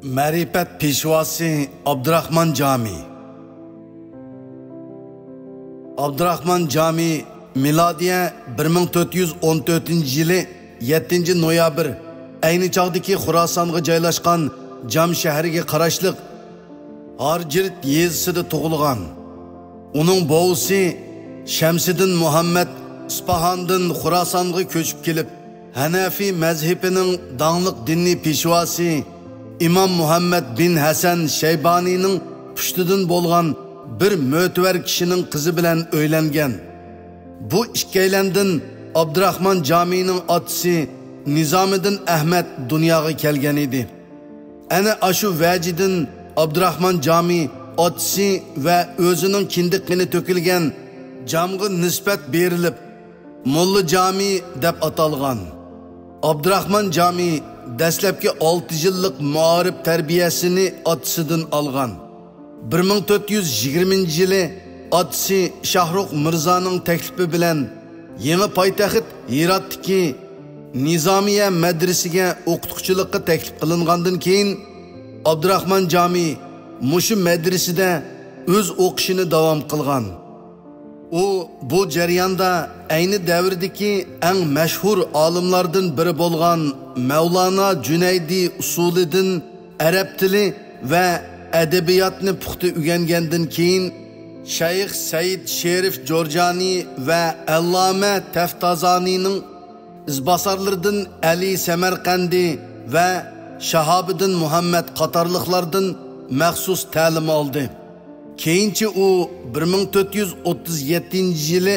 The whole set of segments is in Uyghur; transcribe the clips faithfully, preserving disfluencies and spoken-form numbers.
مەرىپەت پېشۋاسى ئابدۇراخمان جامى. ئابدۇراخمان جامى مىلادىيە بىر مىڭ تۆت يۈز ئون تۆتىنچى يىلى يەتتىنچى نويابىر، ئەينى چاغدىكى خۇراسانغا جايلاشقان جام شەھىرىگە قاراشلىق ھارجىرت يېزىسىدا تۇغۇلغان. ئۇنىڭ بوۋىسى شەمسىدىن مۇھەممەد ئىسپاھاندىن خۇراسانغا كۆچۈپ كېلىپ، ھەنەفىي مەزھىپىنىڭ داڭلىق دىنىي پېشۋاسى ئىمام مۇھەممەد بىن ھەسەن شەيبانىنىڭ پۇشتىدىن بولغان بىر مۆتىۋەر كىشىنىڭ قىزى بىلەن ئۆيلەنگەن. بۇ ئىككىيلەندىن ئابدۇراخمان جامىنىڭ ئاتىسى نىزامىدىن ئەھمەد دۇنياغا كەلگەن ئىدى. ئەنە ئاشۇ ۋەجىدىن ئابدۇراخمان جامى ئاتىسى ۋە ئۆزىنىڭ كىندىك قېنى تۆكۈلگەن جامغا نىسبەت بېرىلىپ، موللا جامى دەپ ئاتالغان. ئابدۇراخمان جامى دەسلەپكى ئالتە يىللىق مائارىپ تەربىيەسىنى ئاتىسىدىن ئالغان. بىر مىڭ تۆت يۈز يىگىرمىنچى يىلى ئاتىسى شاھرۇخ مىرزانىڭ تەكلىپى بىلەن يېڭى پايتەخت ھىراتتىكى نىزامىيە مەدرىسىگە ئوقۇتقۇچىلىققا تەكلىپ قىلىنغاندىن كېيىن، ئابدۇراخمان جامى مۇشۇ مەدرىسىدە ئۆز ئوقۇشىنى داۋام قىلغان. ئۇ بۇ جەرياندا ئەينى دەۋردىكى ئەڭ مەشھۇر ئالىملاردىن بىرى بولغان مەۋلانا جۈنەيدى ئۇسۇلىدىن ئەرەب تىلى ۋە ئەدەبىياتنى پۇختا ئۆگەنگەندىن كېيىن، شەيخ سەئىد شېرىف جورجانى ۋە ئەللامە تەفتازانىنىڭ ئىزباسارلىرىدىن ئەلى سەمەرقەندى ۋە شاھابىدىن مۇھەممەد قاتارلىقلاردىن مەخسۇس تەلىم ئالدى. كېيىنچە ئۇ بىر مىڭ تۆت يۈز ئوتتۇز يەتتىنچى يىلى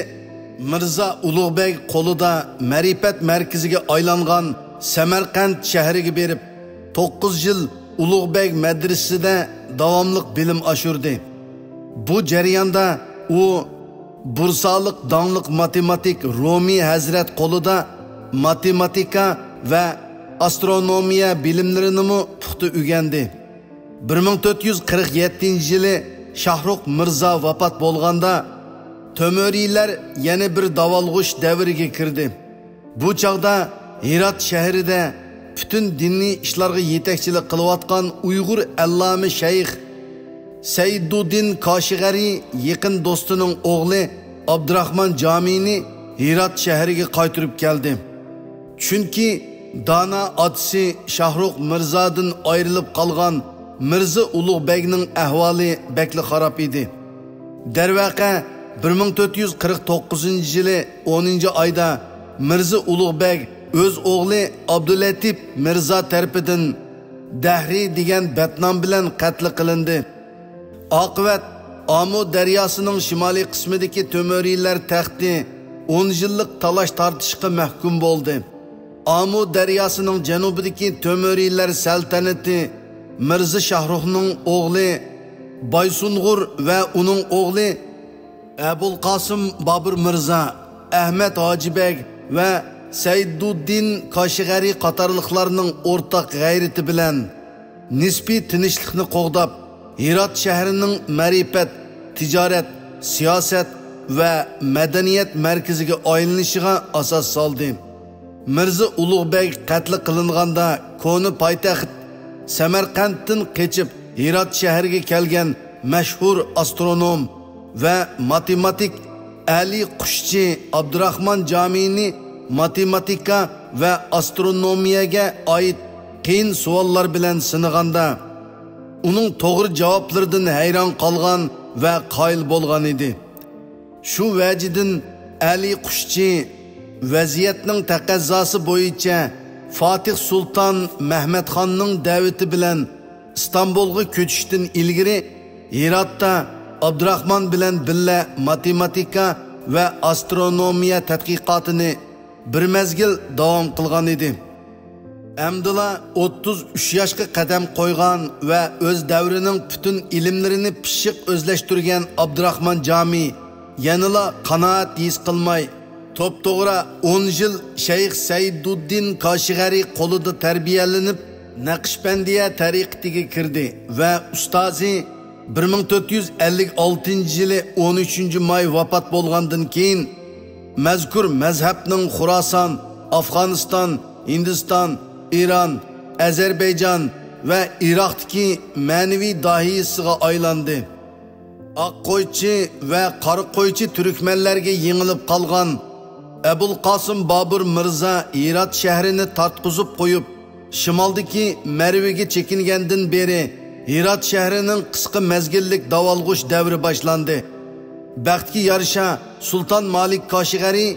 مىرزا ئۇلۇغبەگ قولىدا مەرىپەت مەركىزىگە ئايلانغان سەمەرقەنت شەھىرىگە بېرىپ، توققۇز يىل ئۇلۇغبەگ مەدرىسىسىدە داۋاملىق بىلىم ئاشۇردى. بۇ جەرياندا ئۇ بۇرسالىق داڭلىق ماتېماتىك رۇمى ھەزرەت قولىدا ماتېماتىكا ۋە ئاسترونومىيە بىلىملىرىنىمۇ پۇختا ئۆگەندى. بىر مىڭ تۆت يۈز قىرىق يەتتىنچى يىلى شاھرۇخ مىرزا ۋاپات بولغاندا، تۆمۈرىيلەر يەنە بىر داۋالغۇش دەۋرىگە كىردى. بۇ چاغدا ھىرات شەھىرىدە پۈتۈن دىنىي ئىشلارغا يېتەكچىلىك قىلىۋاتقان ئۇيغۇر ئەللامە شەيخ سەيدۇددىن كاشىغەرى يېقىن دوستىنىڭ ئوغلى ئابدۇراخمان جامىنى ھىرات شەھىرىگە قايتۇرۇپ كەلدى. چۈنكى دانا ئاتىسى شاھرۇخ مىرزادىن ئايرىلىپ قالغان مىرزا ئۇلۇغ بەگنىڭ ئەھۋالى بەكلا خاراب ئىدى. دەرۋەقە، بىر مىڭ تۆت يۈز قىرىق توققۇزىنچى يىلى ئونىنچى ئايدا مىرزا ئۇلۇغ بەگ ئۆز ئوغلى ئابدۇلەتىپ مىرزا تەرىپىدىن دەھرىي دېگەن بەتنام بىلەن قەتل قىلىندى. ئاقىۋەت، ئامۇ دەرياسىنىڭ شىمالىي قىسمىدىكى تۆمۈرىيلەر تەختى ئون يىللىق تالاش-تارتىشقا مەھكۇم بولدى. ئامۇ دەرياسىنىڭ جەنۇبىدىكى تۆمۈرىيلەر سەلتەنىتى مىرزا شاھرۇخنىڭ ئوغلى بايسۇنغۇر ۋە ئۇنىڭ ئوغلى ئەبۇلقاسىم بابۇر مىرزا، ئەھمەد ھاجى بەگ ۋە سەيدۇددىن كاشىغەرى قاتارلىقلارنىڭ ئورتاق غەيرىتى بىلەن نىسپىي تىنچلىقنى قوغداپ، ھىرات شەھىرىنىڭ مەرىپەت، تىجارەت، سىياسەت ۋە مەدەنىيەت مەركىزىگە ئايلىنىشىغا ئاساس سالدى. مىرزا ئۇلۇغ بەگ قەتل قىلىنغاندا، كونا پايتەخت سەمەرقەنتتىن قېچىپ، ھىرات شەھىرىگە كەلگەن مەشھۇر ئاسترونوم ۋە ماتېماتىك ئەلى قۇشچى ئابدۇراخمان جامىنى ماتېماتىكا ۋە ئاسترونومىيەگە ئائىت قىيىن سوئاللار بىلەن سىنىغاندا، ئۇنىڭ توغرا جاۋابلىرىدىن ھەيران قالغان ۋە قايىل بولغان ئىدى. شۇ ۋەجىدىن ئەلى قۇشچى ۋەزىيەتنىڭ تەقەززاسى بويىچە فاتىھ سۇلتان مەھمەتخاننىڭ دەۋىتى بىلەن ئىستانبۇلغا كۆچۈشتىن ئىلگىرى ھىراتتا ئابدۇراخمان بىلەن بىللە ماتېماتىكا ۋە ئاسترونومىيە تەتقىقاتىنى بىر مەزگىل داۋام قىلغان ئىدى. ئەمدىلا ئوتتۇز ئۈچ ياشقا قەدەم قويغان ۋە ئۆز دەۋرىنىڭ پۈتۈن ئىلىملىرىنى پىششىق ئۆزلەشتۈرگەن ئابدۇراخمان جامى يەنىلا قانائەت ھېس قىلماي، توپتوغرا ئون يىل شەيخ سەيدۇددىن كاشىغەرى قولىدا تەربىيەلىنىپ، نەقشبەندىيە تەرىقىتىگە كىردى ۋە ئۇستازى بىر مىڭ تۆت يۈز ئەللىك ئالتىنچى يىلى ئون ئۈچىنچى ماي ۋاپات بولغاندىن كېيىن، مەزكۇر مەزھەپنىڭ خۇراسان، ئافغانىستان، ھىندىستان، ئىران، ئەزەربەيجان ۋە ئىراقتىكى مەنىۋى داھىيسىغا ئايلاندى. ئاق قويچى ۋە قارا قويچى تۈركمەنلەرگە يېڭىلىپ قالغان ئەبۇلقاسىم بابۇر مىرزا ھىرات شەھىرىنى تارتقۇزۇپ قويۇپ، شىمالدىكى مەرۋىگە چېكىنگەندىن بېرى، ھىرات شەھىرىنىڭ قىسقا مەزگىللىك داۋالغۇش دەۋرى باشلاندى. بەختكە يارىشا، سۇلتان مالىك كاشغەرى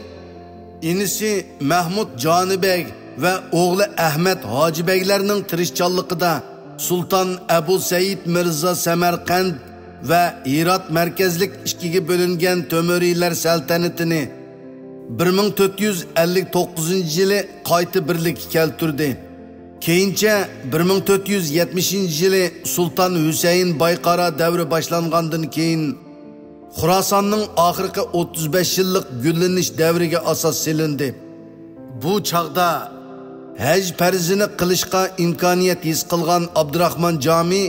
ئىنىسى مەھمۇد جانىبەگ ۋە ئوغلى ئەھمەد ھاجىبەگلەرنىڭ تىرىشچانلىقىدا سۇلتان ئەبۇ سەئىد مىرزا سەمەرقەند ۋە ھىرات مەركەزلىك ئىككىگە بۆلۈنگەن تۆمۈرىيلەر سەلتەنىتىنى بىر مىڭ تۆت يۈز ئەللىك توققۇزىنچى يىلى قايتا بىرلىككە كەلتۈردى. كېيىنچە بىر مىڭ تۆت يۈز يەتمىشىنچى يىلى سۇلتان ھۈسەيىن بايقارا دەۋرى باشلانغاندىن كېيىن، خۇراساننىڭ ئاخىرقى ئوتتۇز بەش يىللىق گۈللىنىش دەۋرىگە ئاساس سېلىندى. بۇ چاغدا ھەج پەرزىنى قىلىشقا ئىمكانىيەت ھېس قىلغان ئابدۇراخمان جامى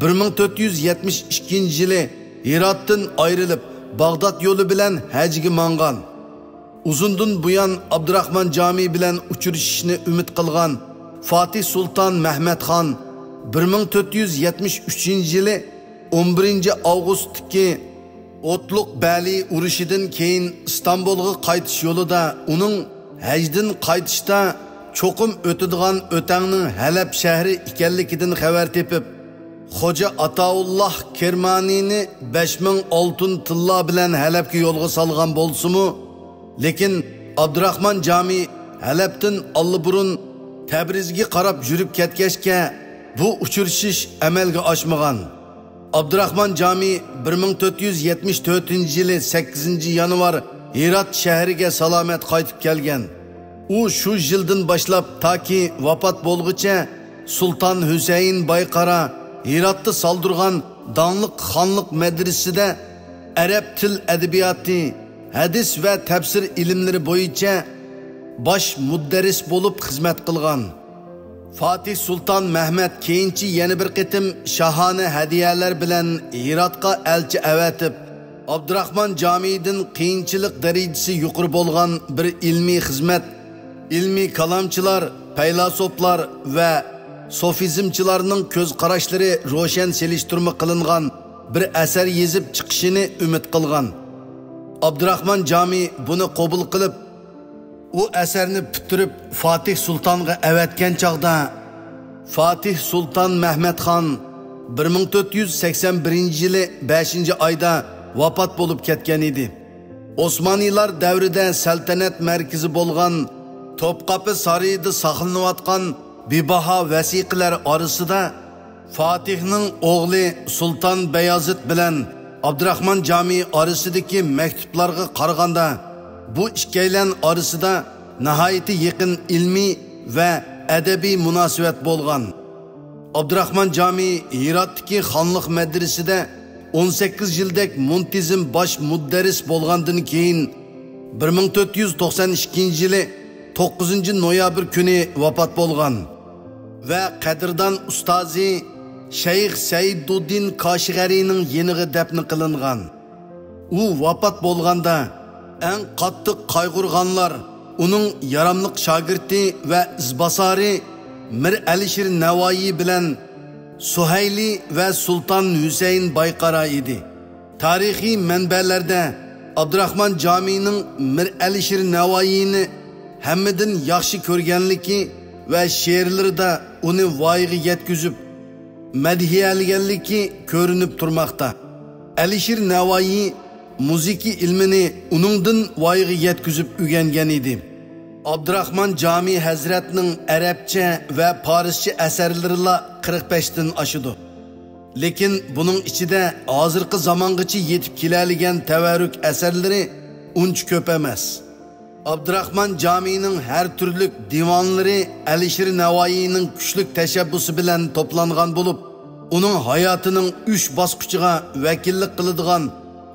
بىر مىڭ تۆت يۈز يەتمىش ئىككىنچى يىلى ھىراتتىن ئايرىلىپ، باغداد يولى بىلەن ھەجگە ماڭغان. ئۇزۇندىن بۇيان ئابدۇراخمان جامى بىلەن ئۇچرىشىشنى ئۈمىد قىلغان فاتىھ سۇلتان مەھمەتخان بىر مىڭ تۆت يۈز يەتمىش ئۈچىنچى يىلى ئون بىرىنچى ئاۋغۇستتىكى ئوتلۇق بەلى ئۇرۇشىدىن كېيىن ئىستانبۇلغا قايتىش يولىدا ئۇنىڭ ھەجدىن قايتىشتا چوقۇم ئۆتىدىغان ئۆتەڭنىڭ ھەلەپ شەھىرى ئىكەنلىكىدىن خەۋەر تېپىپ، خوجا ئاتاۋۇللاھ كىرمانىنى بەش مىڭ ئالتۇن تىللا بىلەن ھەلەپكە يولغا سالغان بولسىمۇ، لېكىن ئابدۇراخمان جامى ھەلەپتىن ئاللىبۇرۇن تەبرىزگە قاراپ يۈرۈپ كەتكەچكە، بۇ ئۇچرىشىش ئەمەلگە ئاشمىغان. ئابدۇراخمان جامى بىر مىڭ تۆت يۈز يەتمىش تۆتىنچى يىلى سەككىزىنچى يانۋار ھىرات شەھىرىگە سالامەت قايتىپ كەلگەن. ئۇ شۇ يىلدىن باشلاپ تاكى ۋاپات بولغۇچە سۇلتان ھۈسەيىن بايقارا ھىراتتا سالدۇرغان داڭلىق خانلىق مەدرىسىدە ئەرەب تىل ئەدەبىياتى، ھەدىس ۋە تەپسىر ئىلىملىرى بويىچە باش مۇدەررىس بولۇپ خىزمەت قىلغان. فاتىھ سۇلتان مەھمەت كېيىنچە يەنە بىر قېتىم شاھانە ھەدىيەلەر بىلەن ھىراتقا ئەلچى ئەۋەتىپ، ئابدۇراخمان جامىدىن قىيىنچىلىق دەرىجىسى يۇقىرى بولغان بىر ئىلمىي خىزمەت، ئىلمىي كالامچىلار، پەيلاسوپلار ۋە سوفىزمچىلارنىڭ كۆز قاراشلىرى روشەن سېلىشتۇرما قىلىنغان بىر ئەسەر يېزىپ چىقىشىنى ئۈمىد قىلغان. ئابدۇراخمان جامى بۇنى قوبۇل قىلىپ، ئۇ ئەسەرنى پۈتتۈرۈپ، فاتىھ سۇلتانغا ئەۋەتكەن چاغدا، فاتىھ سۇلتان مەھمەتخان بىر مىڭ تۆت يۈز سەكسەن بىرىنچى يىلى بەشىنچى ئايدا ۋاپات بولۇپ كەتكەن ئىدى. ئوسمانىيلار دەۋرىدە سەلتەنەت مەركىزى بولغان توپقاپى سارىيىدا ساقلىنىۋاتقان بىباھا ۋەسىقىلەر ئارىسىدا فاتىھنىڭ ئوغلى سۇلتان بايازىد بىلەن ئابدۇراخمان جامى ئارىسىدىكى مەكتۇپلارغا قارىغاندا، بۇ ئىككىيلەن ئارىسىدا ناھايىتى يېقىن ئىلمىي ۋە ئەدەبىي مۇناسىۋەت بولغان. ئابدۇراخمان جامى ھىراتتىكى خانلىق مەدرىسىدە ئون سەككىز يىلدەك مۇنتىزىم باش مۇدەررىس بولغاندىن كېيىن، بىر مىڭ تۆت يۈز توقسان ئىككىنچى يىلى توققۇزىنچى نويابىر كۈنى ۋاپات بولغان ۋە قەدىردان ئۇستازى شەيخ سەئىدۇددىن كاشغەرىنىڭ يېنىغا دەپنە قىلىنغان. ئۇ ۋاپات بولغاندا، ئەڭ قاتتىق قايغۇرغانلار ئۇنىڭ ياراملىق شاگىرتى ۋە ئىزباسارى مىر ئەلىشىر نەۋايى بىلەن سۇھەيلى ۋە سۇلتان ھۈسەيىن بايقارا ئىدى. تارىخىي مەنبەلەردە ئابدۇراخمان جامىنىڭ مىر ئەلىشىر نەۋايىنى ھەممىدىن ياخشى كۆرگەنلىكى ۋە شېئىرلىرىدا ئۇنى ۋايىغا يەتكۈزۈپ، مەدھىيەلىگەنلىكى كۆرۈنۈپ تۇرماقتا. ئەلىشىر نەۋايى مۇزىكا ئىلمىنى ئۇنىڭدىن ۋايىغا يەتكۈزۈپ ئۆگەنگەن ئىدى. ئابدۇراخمان جامى ھەزرەتنىڭ ئەرەبچە ۋە پارسچە ئەسەرلىرىلا قىرىق بەشتىن ئاشىدۇ. لېكىن بۇنىڭ ئىچىدە ھازىرقى زامانغىچە يېتىپ كېلەلىگەن تەۋەررۈك ئەسەرلىرى ئۇنچە كۆپ ئەمەس. ئابدۇراخمان جامىنىڭ ھەر تۈرلۈك دىۋانلىرى ئەلىشىر نەۋايىنىڭ كۈچلۈك تەشەببۇسى بىلەن توپلانغان بولۇپ، ئۇنىڭ ھاياتىنىڭ ئۈچ باسقۇچىغا ۋەكىللىك قىلىدىغان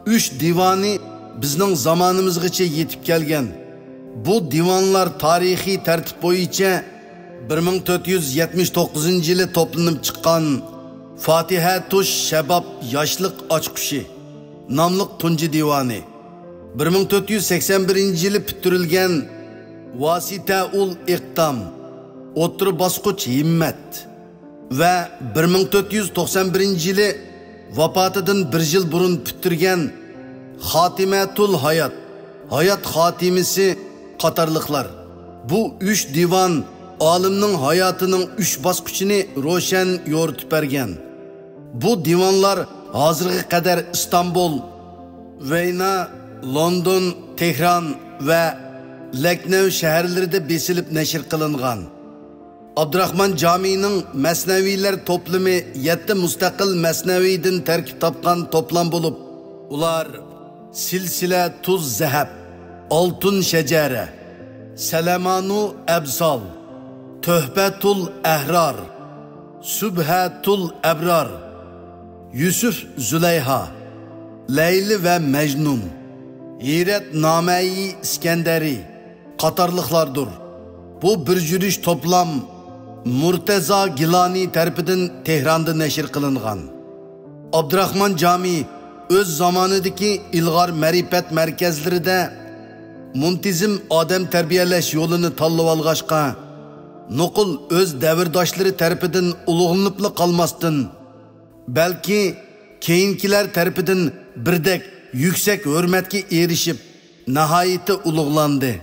ئۈچ دىۋانى بىزنىڭ زامانىمىزغىچە يېتىپ كەلگەن. بۇ دىۋانلار تارىخىي تەرتىپ بويىچە بىر مىڭ تۆت يۈز يەتمىش توققۇزىنچى يىلى توپلىنىپ چىققان فاتىھەتۇش شەباب، ياشلىق ئاچقۇچى، ناملىق تۇنجى دىۋانى، بىر مىڭ تۆت يۈز سەكسەن بىرىنچى يىلى پۈتتۈرۈلگەن ۋاسىتەئۇل ئىقدام، ئوتتۇرا باسقۇچ ھىممەت، ۋە بىر مىڭ تۆت يۈز توقسان بىرىنچى يىلى ۋاپاتىدىن بىر يىل بۇرۇن پۈتتۈرگەن خاتىمەتۇل ھايات، ھايات خاتىمىسى قاتارلىقلار. بۇ ئۈچ دىۋان ئالىمنىڭ ھاياتىنىڭ ئۈچ باسقۇچىنى روشەن يورۇتۇپ بەرگەن. بۇ دىۋانلار ھازىرغا قەدەر ئىستانبۇل، ۋېينا، لوندون، تېھران ۋە لەكنەۋ شەھەرلىرىدە بېسىلىپ نەشر قىلىنغان. ئابدۇراخمان جامىنىڭ مەسنەۋىلەر توپلىمى يەتتە مۇستەقىل مەسنەۋىدىن تەركىب تاپقان توپلام بولۇپ، ئۇلار سىلسىلە تۇز زەھەب، ئالتۇن شەجەرە، سەلەمانۇ ئەبسال، تۆھپەتۇل ئەھرار، سۈبھەتۇل ئەبرار، يۈسۈف زۇلەيھا، لەيلى ۋە مەجنۇن، ھىرەت نامەيى ئىسكەندەرى قاتارلىقلاردۇر. بۇ بىر يۈرۈش توپلام مۇرتەزا گىلانى تەرىپىدىن تېھراندا نەشر قىلىنغان. ئابدۇراخمان جامى ئۆز زامانىدىكى ئىلغار مەرىپەت مەركەزلىرىدە مۇنتىزىم ئادەم تەربىيەلەش يولىنى تاللىۋالغاچقا، نوقۇل ئۆز دەۋرداشلىرى تەرىپىدىن ئۇلۇغلىنىپلا قالماستىن، بەلكى كېيىنكىلەر تەرىپىدىن بىردەك يۈكسەك ھۆرمەتكە ئېرىشىپ، ناھايىتى ئۇلۇغلاندى.